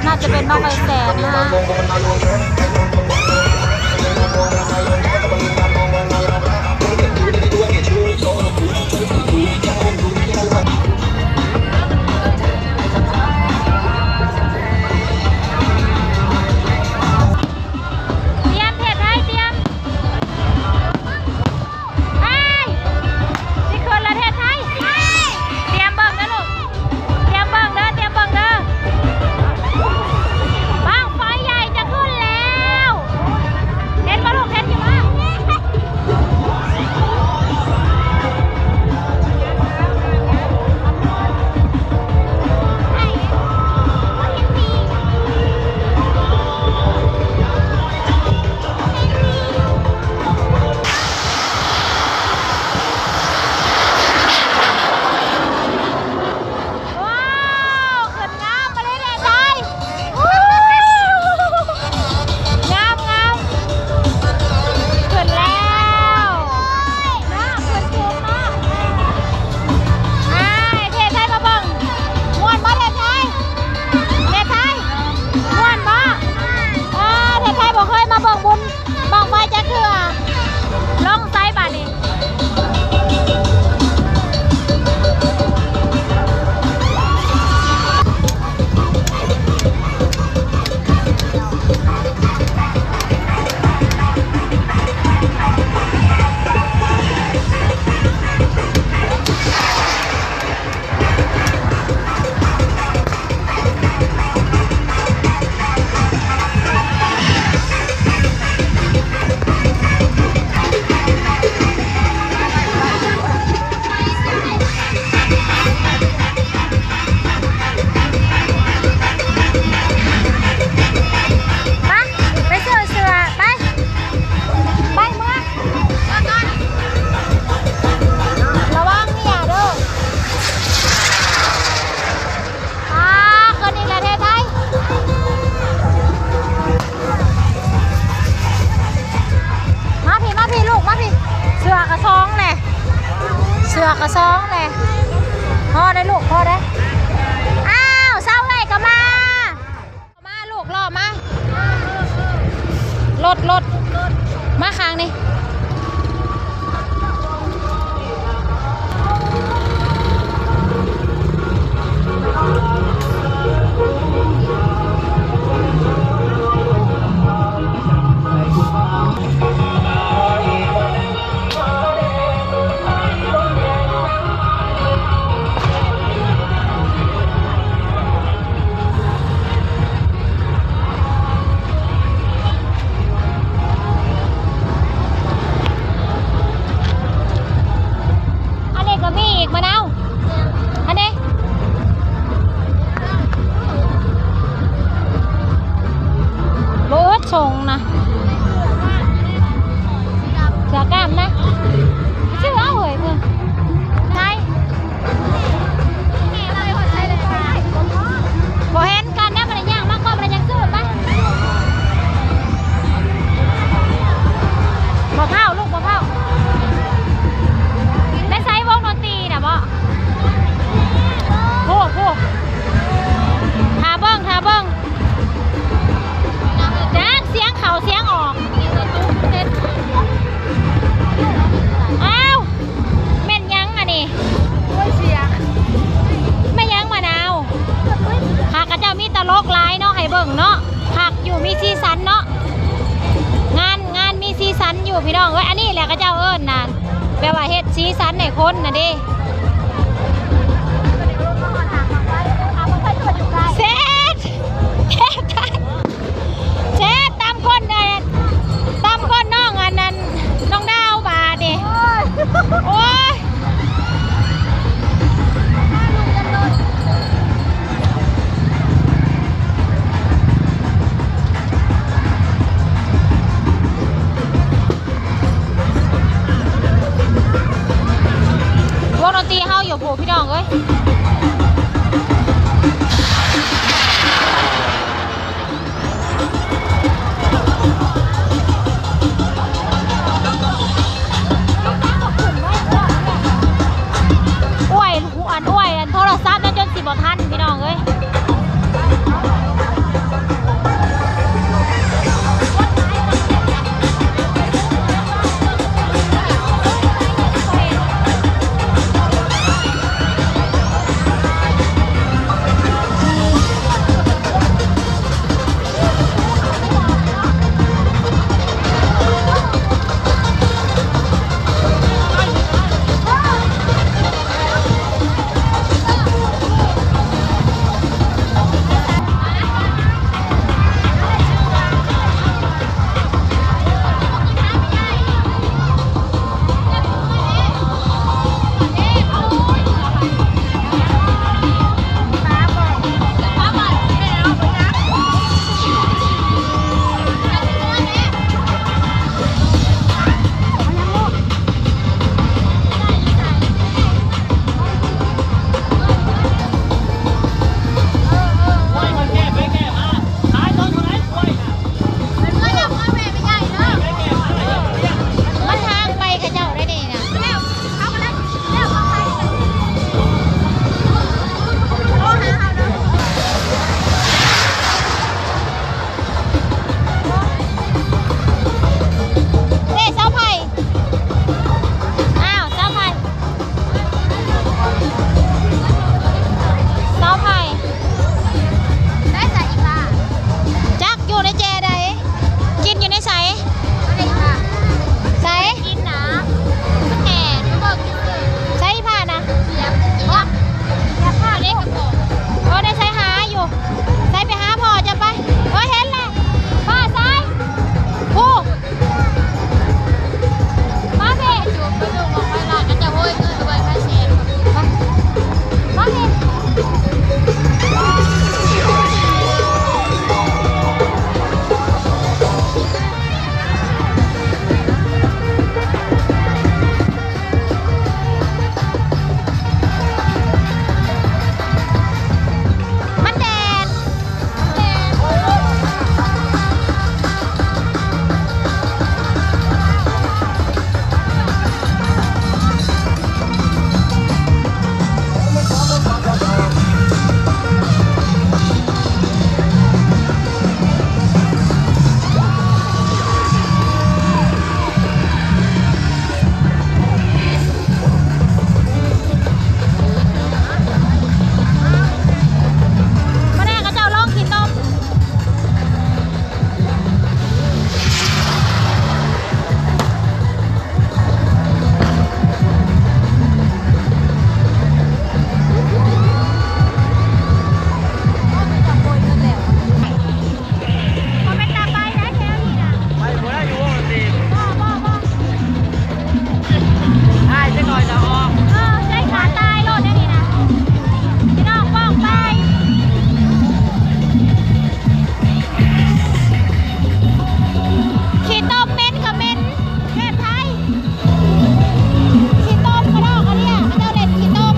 ໜ້າຈະເປັນໝໍ້ໄຟແສນນະ. ຕຽມເທດໄທ ຕຽມ. ອ້າຍ ຊິຂຶ້ນລະເທດໄທ. ຕຽມເບິ່ງເດີລູກ ຕຽມເບິ່ງເດີ ຕຽມເບິ່ງເດີ. ບັ້ງໄຟໃຫຍ່ຈະຂຶ້ນແລ້ວ. ເຫັນບໍ່ລູກ ເຫັນຢູ່ບໍ່? ວ້າວ ຂຶ້ນງາມມາເລີຍເດໄທ. ງາມ ງາມ ຂຶ້ນແລ້ວເນາະ ຂຶ້ນສູງເນາະ. ອ້າຍ ເທດໄທມາເບິ່ງ ມ່ວນບໍ່ເທດໄທ? ເທດໄທ ມ່ວນບໍ່? ເອີ ເທດໄທບໍ່ເຄີຍມາເບິ່ງບຸນ ບັ້ງໄຟຈັກເທື່ອ. ລົງໃສບາດນີ້? ໄປ ໄປຊື້ເສື້ອ ໄປ ໄປເມືອ. ລະວັງເມຍເດີ. ອາ ຂຶ້ນອີກແລ້ວເທດໄທ. ມາພີ້ ມາພີ້ລູກ ມາພີ້. ເສື້ອກະຊອງແຫຼະ ເສື້ອກະຊອງແຫຼະ. ພໍໄດ້ລູກ ພໍໄດ້. ອ້າວ ສາວເອື້ອຍກະມາ. ມາລູກ ລໍມາ ລົດ ລົດ ມາຂ້າງນີ້. ອັນນີ້ກະມີອີກ ມະນາວ ອັນນີ້ ບໍ່ອຶດສົ່ງນະ ເສື້ອກ້າມນະ ຊື້ເອົາເຮີ້ຍ. ເອີ ໄທ ບໍ່ເຫັນກັນນະ ບັດນີ້ຍ່າງມາກ່ອນ ບັດນີ້ຍັງຊື້ໄປ. ບໍ່ເຖົ້າລູກ ບໍ່ເຖົ້າ ໄປໃສວົງດົນຕີນະບໍ? ໂອ້ ໂອ້ ຖ້າເບິ່ງ ຖ້າເບິ່ງ ຈັກສຽງເຂົ້າສຽງອອກ. ອ້າວ ແມ່ນຫຍັງອັນນີ້? ໂອ້ຍ ເສຍ ແມ່ນຫຍັງມະນາວ? ຫາກະເຈົ້າມີຕະຫຼົກຫຼາຍເນາະ ໃຫ້ເບິ່ງເນາະ ຄັກຢູ່ ມີສີສັນເນາະ ງານ ງານມີສີສັນຢູ່ພີ່ນ້ອງເອີຍ. ອັນນີ້ແຫຼະເຂົາເຈົ້າເອີ້ນນັ້ນ ແບບວ່າເຮັດສີສັນໃຫ້ຄົນນະເດ້. ເຊັດ ເຊັດ ຕຳກົ້ນ ຕຳກົ້ນນ້ອງອັນນັ້ນ ນ້ອງດາວບາດນີ້. ໂອ້ຍ ໂອ້ຍ ວົງດົນຕີເຮົາຢູ່ພຸ້ນ ພີ່ນ້ອງເອີຍ. ໂອ້ຍ ອັນ ໂອ້ຍ ອັນໂທລະສັບນະ ຈົນຊິບໍ່ທັນ ພີ່ນ້ອງເອີຍ. ເອີ ໃຊ້ຂາຕາຍໂລດແນວນີ້ນະ ພີ່ນ້ອງປ້ອງໄປ. ຂີ້ຕົມເໝັນກໍເໝັນ ແມ່ນໄທ ຂີ້ຕົມກະດອກກະເດຍ ເຂົາເຈົ້າເຫຼັ້ນຂີ້ຕົມ.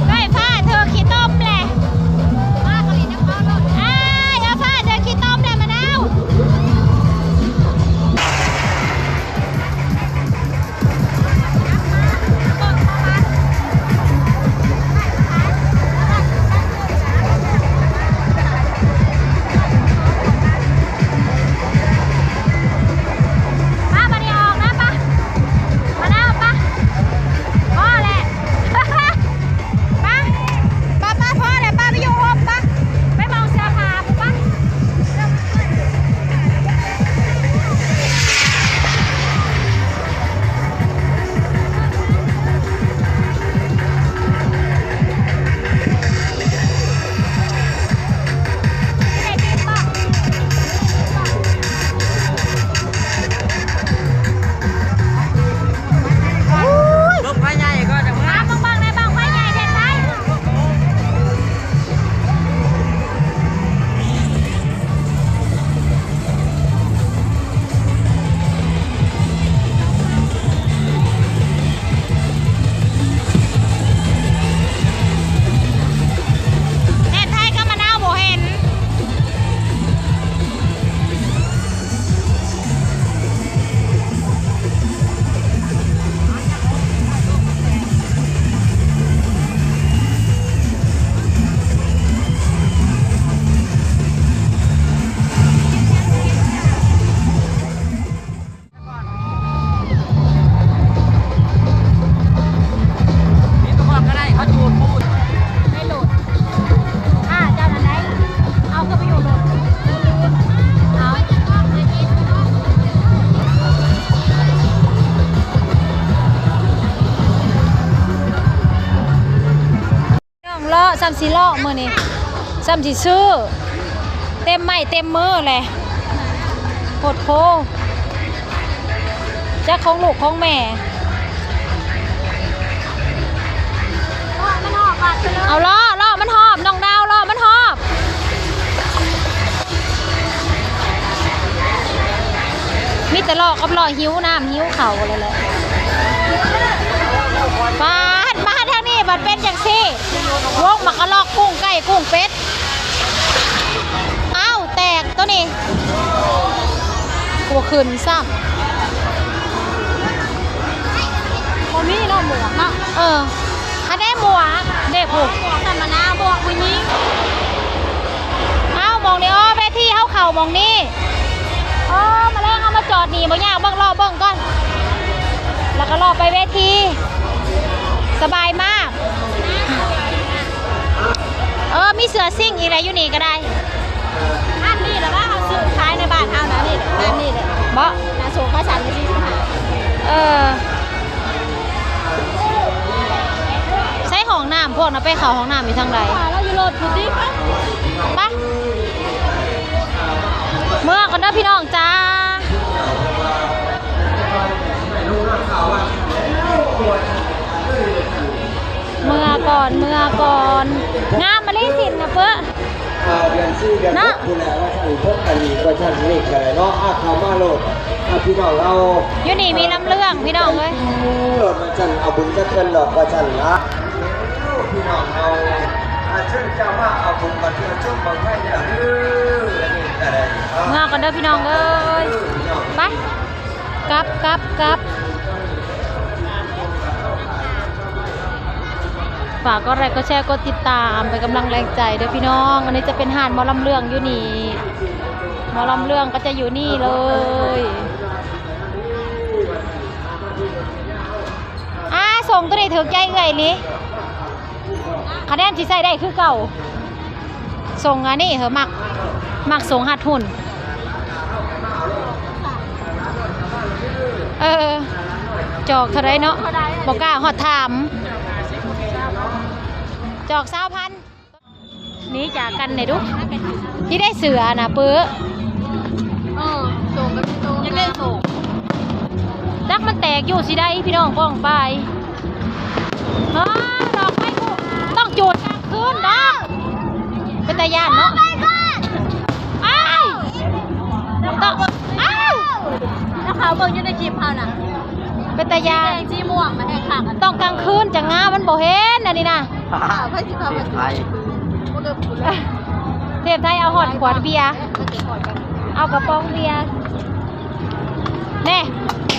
ໄຟຟ້າຖືກຂີ້ຕົມແຫຼະ ອ້າຍ ໄຟຟ້າຖືກຂີ້ຕົມແຫຼະ ມະນາວ. ມາ ບາດນີ້ອອກນະ ປະ ມານາວ ປະ ພໍແຫຼະ ປະ ປະ ພໍແຫຼະ ປະ ໄປຢູ່ຮົ່ມ ປະ ໄປໝ່ອງເສື້ອຜ້າພຸ້ນ ປະ. ເບິ່ງໄຟໃຫຍ່ກ່ອນ ເບິ່ງ ເບິ່ງແດ່ ບັ້ງໄຟໃຫຍ່ແທ້. ແທນໄທກັບມະນາວບໍ່ເຫັນ. ພີ່ນ້ອງ ເລາະ ຊ່ຳຊິເລາະມື້ນີ້ ຊ່ຳຊິຊື້ ເຕັມໄມ້ເຕັມມືແຫຼະ ໂພດໂພ ຈັກຂອງລູກຂອງແມ່. ເອົາ ເລາະ ເລາະມັນຮອບ ນ້ອງດາວ ເລາະມັນຮອບ. ມີແຕ່ເລາະກັບເລາະ ຫິວນ້ຳຫິວເຂົ້າແລ້ວແຫຼະ. ປາດ ມາທາງນີ້ບັດເປັນຈັ່ງຊີ້ ວົງໝາກກະລອກ ກຸ້ງໄກ່ກຸ້ງເປັດ. ອ້າວ ແຕກໂຕນີ້ ບໍ່ຂຶ້ນຊ້ຳ. ບໍ່ມີເນາະໝວກເນາະ. ເອີ ອັນໃດໝວກເດ້ ຜູ້ ໝວກສຳມະນາ ໝວກຜູ້ຍິງ. ເອົ້າ ໝ່ອງນີ້ ເວທີເຮົາເຂົ້າໝ່ອງນີ້. ເອີ ມາແລງເຮົາມາຈອດນີ້ບໍ່ຍາກ ເບິ່ງ ເລາະເບິ່ງກ່ອນ ແລ້ວກໍເລາະໄປເວທີ ສະບາຍມາກ. ເອີ ມີເສື້ອຊິງອີກແຫຼະ ຢູ່ນີ້ກໍໄດ້. ອັນນີ້ລະວ່າເຮົາຊື້ຂາຍໃນບ້ານເຮົານະ ນີ້ ອັນນີ້ແຫຼະ ເບາະ ໜ້າໂຊກຂາຍສາມສິບຫ້າ. ເອີ ໃຊ້ຫ້ອງນ້ຳ ພວກນັ້ນໄປເຂົ້າຫ້ອງນ້ຳຢູ່ທາງໃດ? ລາວຢູ່ລົດພຸ້ນຕິ ໄປ ໄປ ເມືອກ່ອນເດີພີ່ນ້ອງຈ້າ. ເມືອກ່ອນ ເມືອກ່ອນ ງາມມະລີສິນນະເປີ້. ອ່າ ເດືອນສີ່ເດືອນຫົກພຸ້ນແຫຼະ ວ່າຊັ້ນ ພົບກັນອີກ ວ່າຊັ້ນ ນີ້ກໍໄດ້ເນາະ. ອ່າ ເຂົ້າມາໂລດ ອ່າ ພີ່ນ້ອງເຮົາ ຢູ່ນີ້ມີລຳເລື່ອງ ພີ່ນ້ອງເອີຍ ໂລດ ວ່າຊັ້ນ ເອົາບຸນກັບເພິ່ນດອກ ວ່າຊັ້ນລະ ພີ່ນ້ອງເຮົາ. ອ່າ ເຊີນເຈົ້າມາເອົາບຸນມາທ່ຽວຊົມບັ້ງໄຟແລ້ວເດີ ອັນນີ້ກໍໄດ້ເນາະ. ເມືອກ່ອນເດີພີ່ນ້ອງເອີຍ ໄປ ກັບ ກັບ ກັບ. ຝາກກົດໄລກົດແຊກົດຕິດຕາມເປັນກຳລັງແຮງໃຈເດີພີ່ນ້ອງ. ອັນນີ້ຈະເປັນຮ້ານໝໍລຳເລື່ອງຢູ່ນີ້ ໝໍລຳເລື່ອງກໍຈະຢູ່ນີ້ເລີຍ. ອ່າ ຊົງໂຕນີ້ຖືກໃຈເອື້ອຍອີ່ຫຼີ ຄະແນນຊິໃຊ້ໄດ້ຄືເກົ່າ. ຊົງອັນນີ້ເຮີ ມັກ ມັກຊົງຮັດຫຸ່ນ. ເອີ ຈອກເທົ່າໃດເນາະ? ບໍ່ກ້າຮອດຖາມ. ຈອກຊາວພັນ. ໜີຈາກກັນແດ່ດຸ. ທີ່ໄດ້ເສືອນະ ເປີ. ເອີ ໂສມກັບໂຕ ຢາກໄດ້ໂສມ. ຈັກມັນແຕກຢູ່ຊິໄດ້ ພີ່ນ້ອງປ້ອງປາຍ. ເອີ ດອກໄຟພຸ້ນ ຕ້ອງຈູດກາງຄືນເນາະ. ເປັນຕາຢ້ານເນາະ. ອ້າຍ ຕ້ອງ ອ້າຍ ແລ້ວເຂົາເບິ່ງຢູ່ໃນຄລິບເຮົານະ. ເປັນຕາຢ້ານ ສີແດງສີມ່ວງນະ ແຮງຄັກ. ຕ້ອງກາງຄືນຈັ່ງງາມ ມັນບໍ່ເຫັນອັນນີ້ນະ. ເທບໄທ ເທບໄທເອົາຮອດຂວດເບຍ ເອົາກະປ໋ອງເບຍ. ແນ່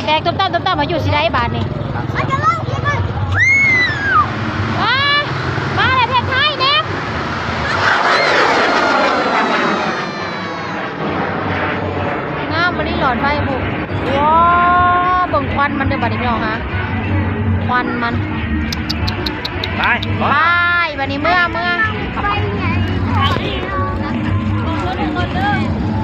ແຕກຕຸ້ມຕາມ ຕຸ້ມຕາມ ມາຢູ່ຊິໄດ້ບາດນີ້. ອ້າ ມາແລ້ວເທບໄທແນມ. ງາມມາລີຫຼອດໄຟພຸ້ນ. ວ້າ ເບິ່ງຄວັນມັນເດີບາດນີ້ພີ່ນ້ອງ. ຄວັນມັນ. ໄປ ໄປ ບາດນີ້ເມືອ ເມືອ. ເ